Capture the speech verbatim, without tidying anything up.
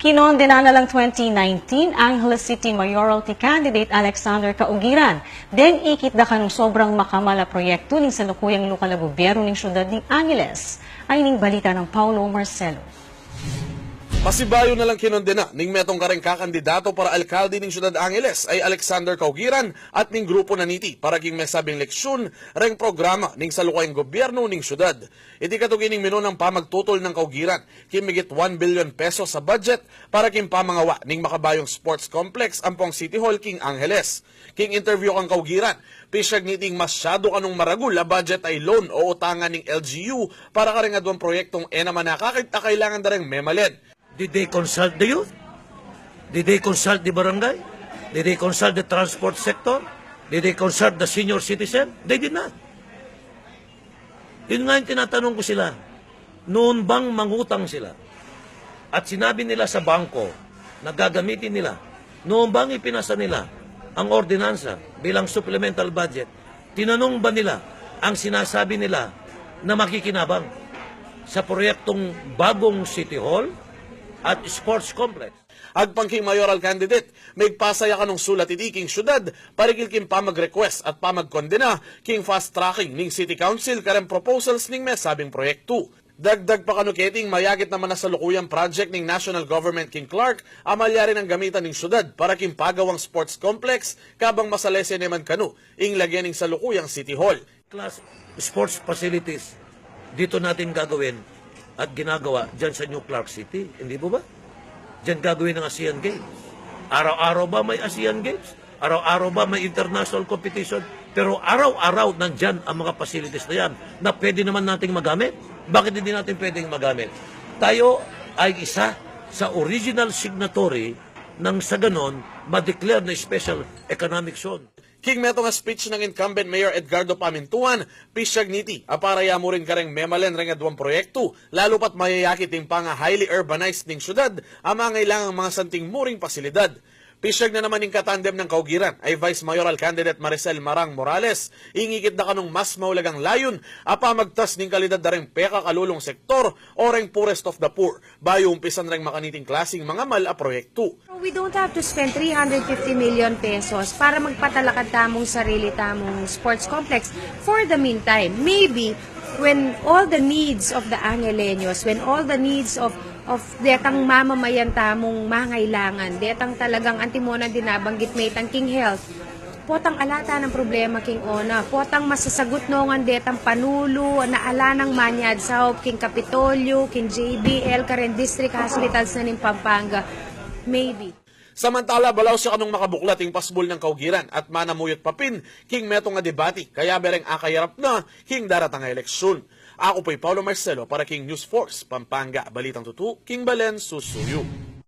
Kinondena na lang twenty nineteen Angeles City Mayoralty Candidate Alexander Caugiran deng ikit da kanung sobrang makamal a proyektu ning salukuyang lokal a gobyerno ning syudad ning Angeles. Ay ning balita nang Paulo Marcelo. Pasibayu na lang kinondena ning metung kareng kakandidato para alkalde ning syudad Angeles ay Alexander Caugiran at ning grupu na niti para king mesabing leksyun reng programa ning salukuyang gobyerno ning syudad. Iti katuki ning minunang pamagtutol nang Caugiran king migit one billion pesos a budget para king pamangawa ning makabayung sports complex ampong City Hall king Angeles. King interview kang Caugiran, pisyag niting masyadu kanung maragul a budget ay loan o utangan ning L G U para kareng aduang proyektong e na manakakit a kailangan da reng memalen. Did they consult the youth? Did they consult the barangay? Did they consult the transport sector? Did they consult the senior citizen? They did not. Yun nga yung tinatanong ko sila. Noon bang mangutang sila at sinabi nila sa bangko na gagamitin nila, noon bang ipinasa nila ang ordinansa bilang supplemental budget, tinanong ba nila ang sinasabi nila na makikinabang sa proyektong bagong City Hall at sports complex? Agpang king mayoral candidate, migpasa ya kanung sulat iti king syudad parikil king pamag-request at pamagkondena king fast tracking ning City Council kareng proposals ning mesabing proyektu. Dagdag pa kanu keting mayakit naman a salukuyang project ning national government king Clark a malyari nang gamitan ning syudad para king pagawang sports complex kabang masalese ne man kanu ing lagyan ning salukuyang City Hall. Class sports facilities dito natin gagawin at ginagawa dyan sa New Clark City, hindi po ba? Dyan gagawin ang ASEAN Games. Araw-araw ba may ASEAN Games? Araw-araw ba may international competition? Pero araw-araw nandyan ang mga facilities na yan na pwede naman nating magamit. Bakit hindi natin pwedeng magamit? Tayo ay isa sa original signatory nang sa ganon ma-declare na special economic zone. King metung a speech nang incumbent Mayor Edgardo Pamintuan, pisyag niti a para ya mu rin kareng memalen reng aduang proyektu, lalu pat mayayakit ing panga-highly urbanized ning syudad a mangailangang mga santing muring pasilidad. Pisyag na naman ing katandem nang Caugiran ay Vice Mayoral candidate Maricel Marang Morales, ing ikit da kanung mas maulagang layun a pamagtas ning kalidad da reng pekakalulung sektor o reng poorest of the poor, bayu umpisan reng makaniting klasing mangamal a proyektu. We don't have to spend three hundred fifty million pesos para magpatalakad tamung sarili tamung sports complex for the meantime. Maybe when all the needs of the Angeleños, when all the needs of, of detang mamamayan tamung mangailangan, detang talagang antimonan din nabanggit me itang king health, potang ala tang problema king ona, potang masasagut no ngan detang panulu na ala nang manyad saup king Kapitolyo, king J B L, karen district hospitals na ning Pampanga. Maybe. Samantala, balaus ya kanung makabuklat ing pasbul nang Caugiran at manamuyut pa pin king metung a debati kayabe reng akayarap na king daratang a eleksyon. Aku pu'y Paulo Marcelo para king News Force Pampanga, balitang tutu king balen susuyu.